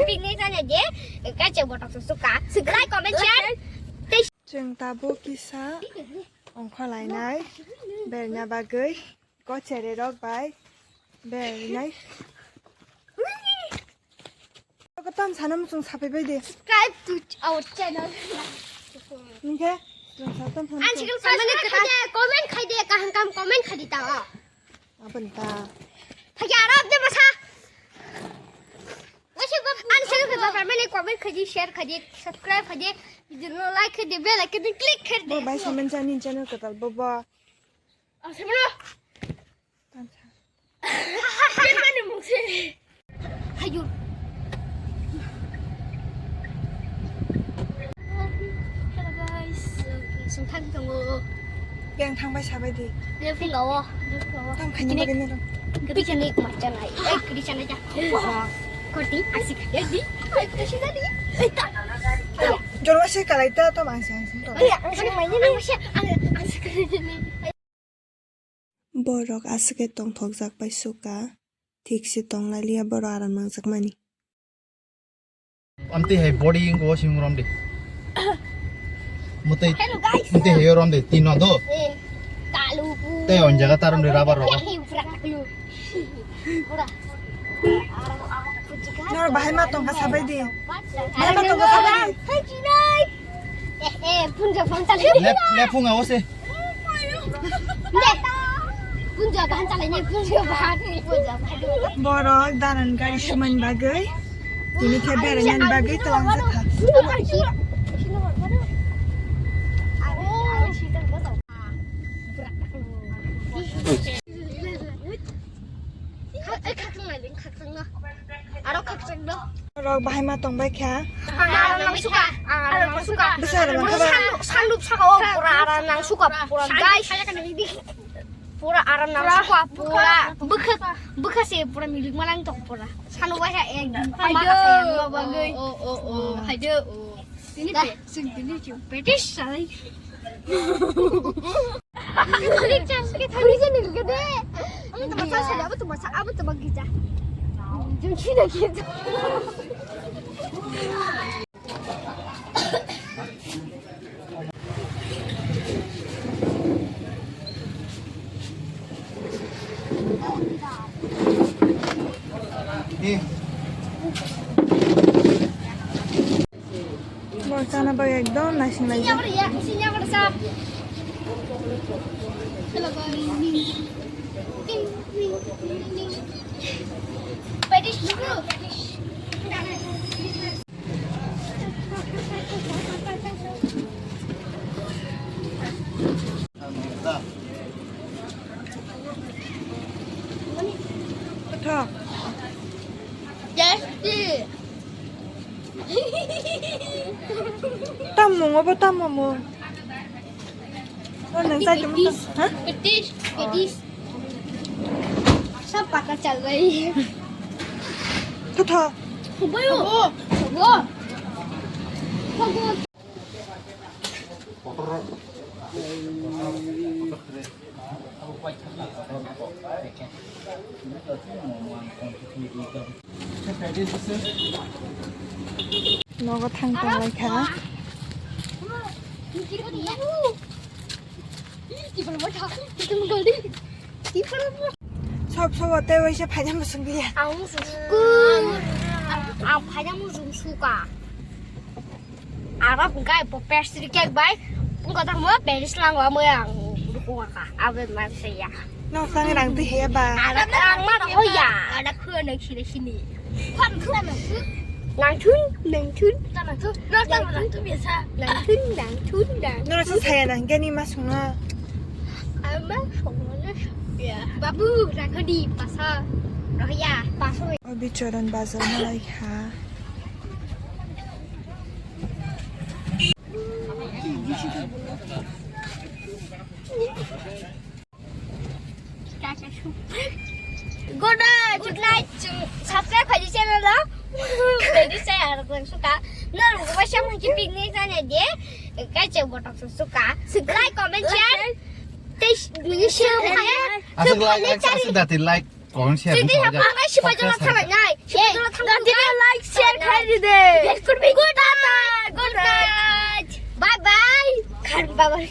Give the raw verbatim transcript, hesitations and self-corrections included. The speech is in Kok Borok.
Picnic jani je, kaisa botok suka. Like, comment, share. Chwng tabuk kisa ongkhorlainai berna bagwi. Kochere rok bai bernai. Tam sana muchung sapai bai de. Subscribe to our channel. Ningke, tam sana. An sikil comment khai de, comment khai de, kaham kaham comment khai de ta. Abon ta. Thagi arap de masa. Wasi ko an sikil ka ba mane comment khai de, share khai de, subscribe khai de, video like khai de, bell icon click khai de. Bo bai saman jani channel ka tal bo bo. Ang saman. Hayu. Hello guys. Sung thang tongo. Yang thang bai sabai di. Dia pung gawo. Tam khani bagini ro. Picnic macam ai. Ai kri sana ja. Koti asik. Ya di. Ai kri sana di. Jorwa se kalai ta to mang sang sang to. Iya, ang sana mai ni. Ang sana. Ang sana. Borok aswk khe tongthokjak bai suka, thik se tong lai liya borok aram nangjakmani. Amtwi hai body wngkha o simi rom de. Mwtwi, hello guys. Mwtwi hai rom de, tino do. Eh, kalu pu. Tei on jaga ta rom de rubber rogo. Eh, pura kalu. Pura. Nor bahai ma tongkha sabai di. Bahai ma tongkha sabai di. Hai, chinai. Eh, eh, punja phone chale. Lep, lep phung awo se. Deh. Punja bahan chale ni, punja bahan ni, punja bahan. Borok dalan gari sumani bagwi tini khe berainani bagwi twlang jakha. Khakchang nai, khakchang no. Aro khakchang no. Rok bahai ma tong bai kha. Ang aro nang suka. Ang aro nang suka. Bwsa aro nang suka. Sandup saka o pura aro nang suka pura guys. Pura aro nang suka pura. Bwkha bwkha se pura milik malang tong pura. Sanu bai ha ek din. Hai do. O o o o. Hai do. Sini pe, sini dili cium petis sai. Sini chance ke thari je nil gede. Amu tama sa, amu tama sa, amu tama gija. Jung sini gija. Bo chana bagwi ekdom naising laijak. Kotho? Tasty. Tamo mo bo tamo mo. O nang sai tamo. Ha? Petis, petis. Sab pata chal rahi hai. Kotho? Hobo. Hobo. Hobo. Nogo thang tong lai kha. Sob sobo tei waisa phaina muchung liya. Ang muchung suka. Ang phaina muchung suka. Aro hwnkhe bo pastry cake bai wngkha tamo Paris lango amo ang rukungkha abo mansa ya. Nok tang rang twi haya ba. Aro ang ma rok hoya. Ada khua nang sini sini. Khua khua nang. Nang thun nang thun. Ta nang thun. Nok tang nang thun biasa. Nang thun nang thun nang. Nora sa saya nang gani ma sungna. Ama sungna ya. Babu rakho di pasa. Rohya paso. Obi choron bazar malai ha. Good night. Good night. Subscribe khaidi channel o. Ready saya arok lang suka. Nang gua siapa yang picnic sana je. Kaca botok suka. Like, comment, share. Tei nini share khaye. Aswk like, aswk, aswk dati like, comment, share. Tei ni hapang ai sipai jona thangnai. Sipai jona thangnai. Dati like, share khai di de. Good night. Good night. Bye bye. Khan bye bye.